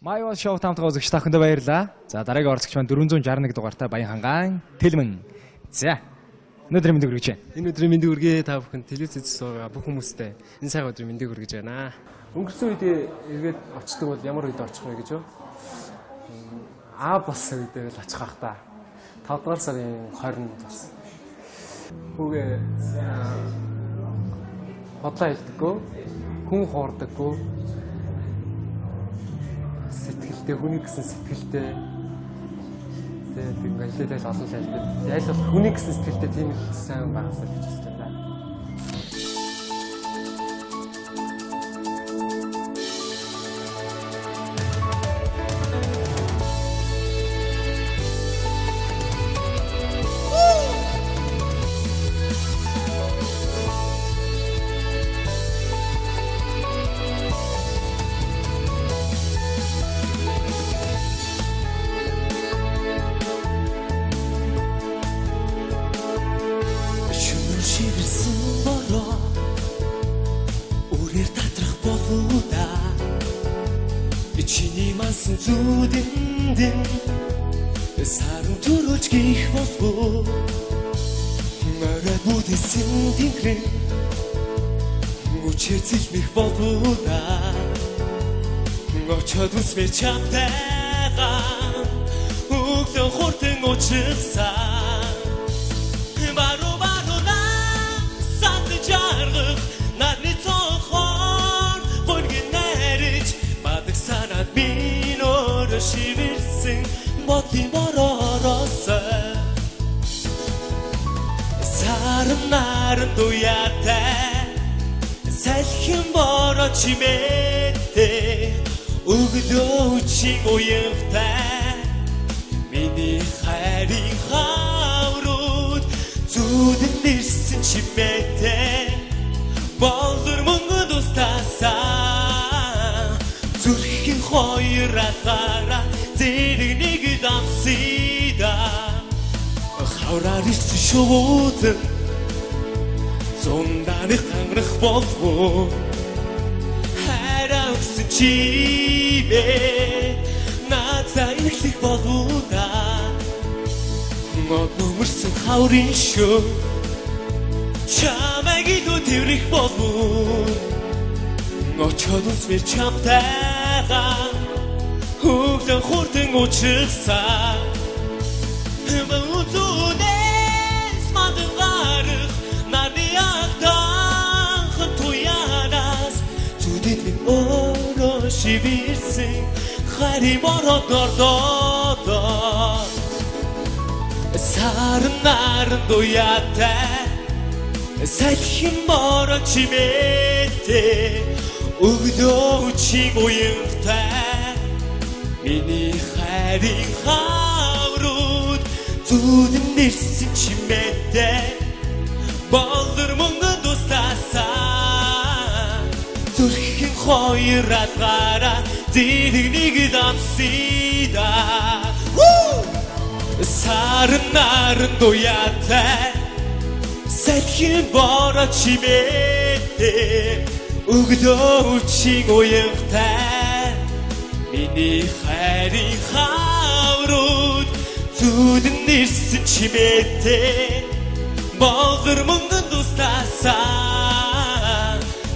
My One Show хамтгаа үзэгч та бүхэндээ баярлалаа. За дараагийн оролцогч маань 461 дугаартай Баян хангаан Тэлмэн. За өнөөдрийн мэндийг хүргэж байна. Энэ өдрийн мэндийг хүргэе та бүхэн телевиз үзэж байгаа бүх хүмүүстээ энэ сайхан өдрийн мэндийг хүргэж байна. Өнгөрсөн үед эргээд очдөг бол ямар үед очих вэ гэж юу? Аа болсон үедээ л очих ах та. 5 дугаар сарын 20-нд болсон. Хүүгээ бодлоо хэлдэггүй, хүн хуурдаггүй, сэтгэлтэй, хүний гэсэн сэтгэлтэй. Тэгээд ингээ хэлээд олон хэлдэг. Яйл бол хүний гэсэн сэтгэлтэй тийм л сайн байгаасаа гэж хэлж байна. Саран төрүүлж гих болов орой бүдсэн тэнгэрээ мөчээр зэлмэх болов да очоод үсмэ чамтайгаа өглөө хурдан уучсан баруу баруу санд жаргах нарны цонхоор гүнгийн найрж бадаг санаад минь өөрөө шивэрсэн бодлын бороороос саран наран дуяатай салхин бороо чимээтэй өглөө үчиг уянгатай миний хайрын хаврууд зүудэн нэрсэн чимээтэй болор мөнгө тустаасаа зүрхэн хоёр алгаараа зэрэг нэг ламсида хавраар ирсэн шувууд зундааны хангарах болов хайраа өгсөн чимээ надаа эхлэх болов да мод нөмөрсөн хаврын шөө чамайг илүү тэрэх болов очоод үсмэр чамтайгаа өглөө хурдан уучсан үзүүнээс мадан гарах нарны агтан туянаас зүдэд минь өөрөө шивэрсэн хайрын бороод ордоо саран наран дуяатай салхин бороо чимээтэй өглөө үчиг уянгатай миний хайрын хаврууд зүудэн нэрсэн чимээтэй болор мөнгө тустаасаа зүрхэн хоёр алгаараа зэрэг нэг ламсида саран наран дуяатай салхин бороо чимээтэй өглөө үчиг уянгатай миний хайрын хаврууд зүудэн нэрсэн чимээтэй болор мөнгөн тустаасаа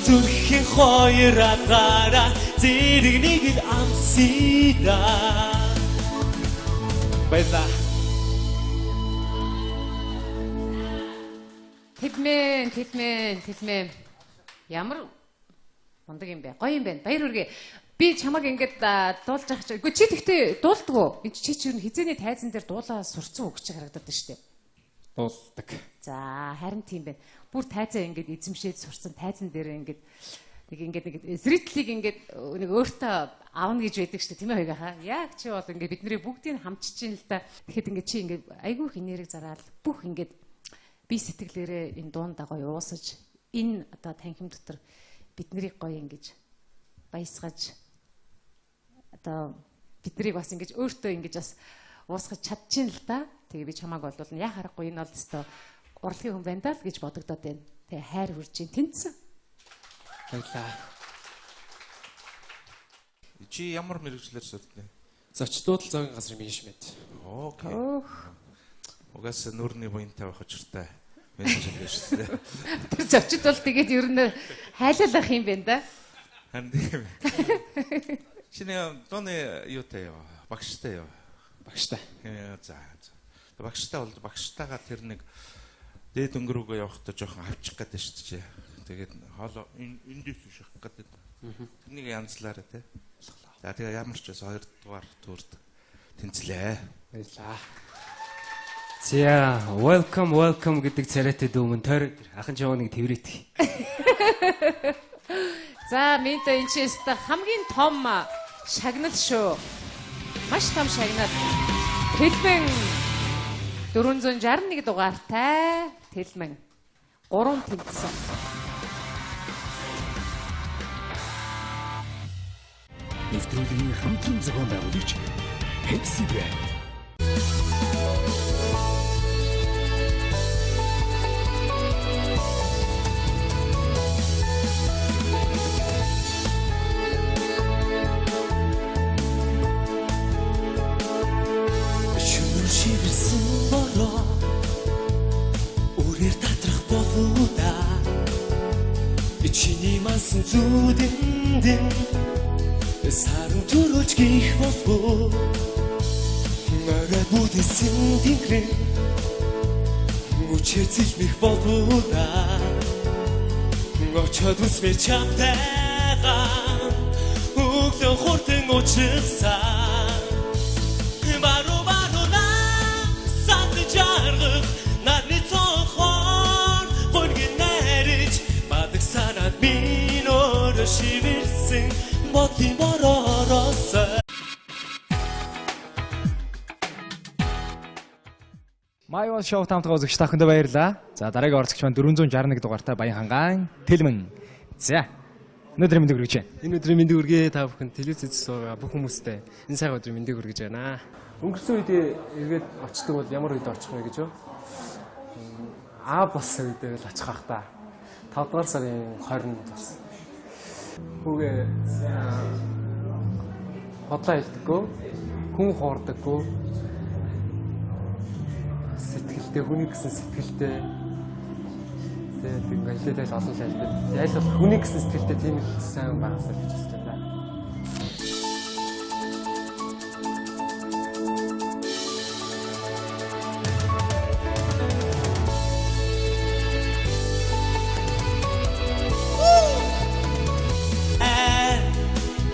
зүрхэн хоёр алгаараа зэрэг нэг л амсида. Баярлалаа. Тэлмэн, тэлмэн, тэлмэн. Ямар мундаг юм бэ? Гоё юм байна. Баяр хүргэе. Би чамаг ингээд дуулж явах чи. Үгүй чи тэгтээ дуулдгүү. Энд чи чинь хизээний тайзан дээр дуулаа сурцсан үг чи харагдаад байна шүү дээ. Дуулдаг. За харин тийм байна. Бүр тайзаа ингээд эзэмшээд сурцсан тайзан дээр ингээд нэг ингээд нэг зритлийг ингээд нэг өөртөө авна гэж байдаг шүү дээ, тийм ээ хоёгаа. Яг чи бол ингээд бидний бүгдийг хамчиж ин л да. Тэгэхэд ингээд чи ингээд айгүй их энерги зараал бүх ингээд би сэтгэлээрээ энэ дундаа гоё уусаж энэ одоо танхим дотор биднийг гоё ингэж баясгаж одоо биднийг бас ингэж өөртөө ингэж бас уусгаж чадчихээн л да. Тэгээ би чамааг бол яа харахгүй энэ бол өстой урлагийн хүн байна даа л гэж бодогдоод байна. Тэгээ хайр хүрж ин тэнцсэн. Баярлалаа. Чи ямар мэргэжлээр сурдээ? Зочдууд л зоогийн газрын менежмент. Okay. Угаасаа нүүрний буянтай байх учиртай менежер гэж шүү дээ. Тэр зочид бол тэгээд ер нь хайлуулах юм байна да. Харин тийм. Чиний дууны юутай юу? Багштай юу? Багштай. За. Багштай бол багштайгаа тэр нэг дээд өнгөрөөгөө явахдаа жоохон авчих гэдэг шүү дээ. Тэгээд хоолоо эндээс шахах гэдэг. Тэрнийг янзлаарай те. За тэгээ ямар ч байсан 2 дугаар турд тэнцлээ. Баярлаа. За, welcome welcome гэдэг царайтай дүүмэн тойроод ахын чаваа нэг тэрвэрэт. За, минь та энэ чинь өстой хамгийн том шагнал шүү. Маш том шагнал. Тэлмэн 461 дугаартай Тэлмэн 3 тэнцсэн. Нэвтрүүлгийн хамтран зохион байгуулагч Pepsi брэнд. Шүнүр шивэрсэн бороо Үрээр татрах болоо да. Чиний мансан зүудэндэн саран төрүүлж гих болов. Морой бүдсэн тэнгэрэн мөчээр зэлмэх болов да. Очоод үсмэр чамтайгаа өглөө хурдан уучирсан. Баруу баруу санд жаргах нарны цонхоор гонгийн найрж бадаг санаад минь өөрөө шивэрсэн бодлын бороороос. My One Show хамтгаа үзэгч та бүхэндээ баярлалаа. За дараагийн оролцогч маань 461 дугаартай Баян хангаан Тэлмэн. За өнөөдрийн мэндийг хүргэж байна. Энэ өдрийн мэндийг хүргэе та бүхэн телевиз үзэж байгаа бүх хүмүүстээ энэ сайхан өдрийн мэндийг хүргэж байна. Өнгөрсөн үед эргээд очдөг бол ямар үед очих вэ гэж юу? Аа болсон үедээ л очих бах та. 5 дугаар сарын 20-нд болсон. Хүүгээ хотлоо хэлдэггүй, хүн хуурдаггүй, сэтгэлтэй, хүний гэсэн сэтгэлтэй. Тэгээд ингээ хэлээд айл олон л хэлдэг. Айл бол хүний гэсэн сэтгэлтэй тийм л сайн байгаасаа гэж бодож байна.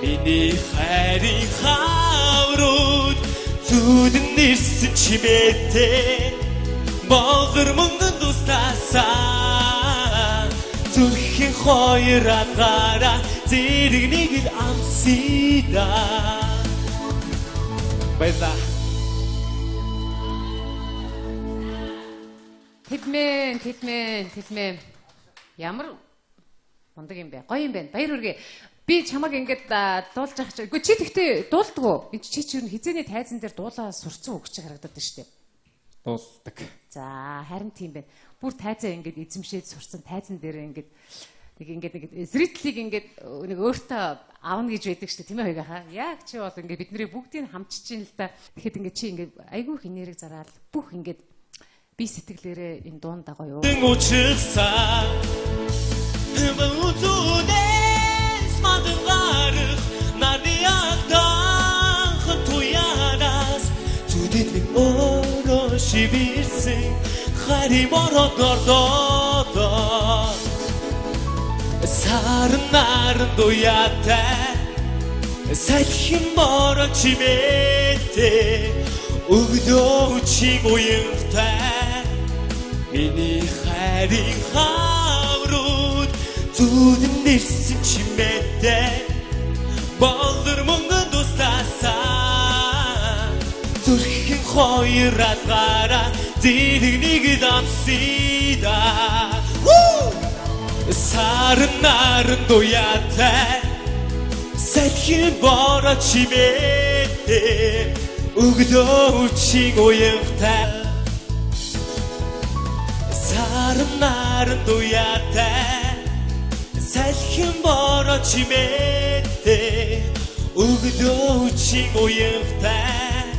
Миний хайрын хаврууд зүудэн нэрсэн чимээтэй Болгор мөнгөн тустаасаа зүрхийн хоёр алгаараа зэрэг нэг л амсида. Баярлалаа. Тэлмэн, тэлмэн, тэлмэн. Ямар мундаг юм бэ? Гоё юм байна. Баяр хүргэе. Би чамаг ингээд дуулж явах чи. Үгүй чи тэгтээ дуулдгүү. Энд чи ч ер нь хизээний тайзан дээр дуулаа сурцсан үг чи харагдаад байна шүү дээ. Дуулдаг. За харин тийм байна. Бүр тайзаа ингээд эзэмшээд сурцсан тайзан дээр ингээд нэг ингээд нэг эсрэтлийг ингээд нэг өөртөө авна гэж байдаг шүү дээ, тийм ээ хоёгаахаа. Яг чи бол ингээд бидний бүгдийг хамчиж ин л да. Тэгэхэд ингээд чи ингээд айгүй их энерги зараал бүх ингээд би сэтгэлээрээ энэ дуун дагуу юу. Уучирсан Үзүүнээс мадан гарах нарны алдаан туянаас зүдэд минь өөрөө шивэрсэн хайрын бороо дордоо саран наран дуяатай салхин бороо чимээтэй өглөө чи уянгатай миний хайрын хаврууд зүудэн нэрсэн чимээтэй болор мөнгөн тустаасаа зүрхэн хоёр алгаараа зэрэг нэг л амсида. Саран наран дуяатай салхин бороо чимээтэй өглөө чи уянгатай саран наран дуяатай салхин бороо чимээтэй Өглөө чин уянтай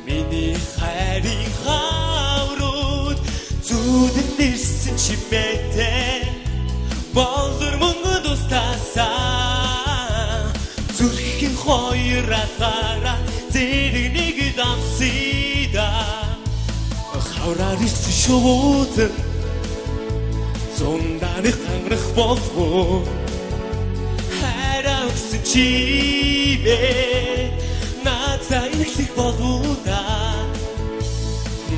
миний хайрын хаврууд зүудэн нэрсэн чимээтэй болор мөнгө тустаасаа зүрхэн хоёр алгаараа зэрэг нэг ламсида хавраар ирсэн шувууд зундааны хангарах болов хайраа өгсөн чимээ надаа инхлэх болов да.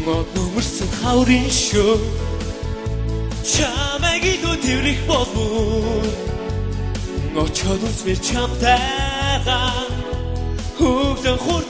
Мод нөмөрсөн хаврын шөө чамайг илүү тэрэх болов очоод үзмээр чамтайгаа өглөө.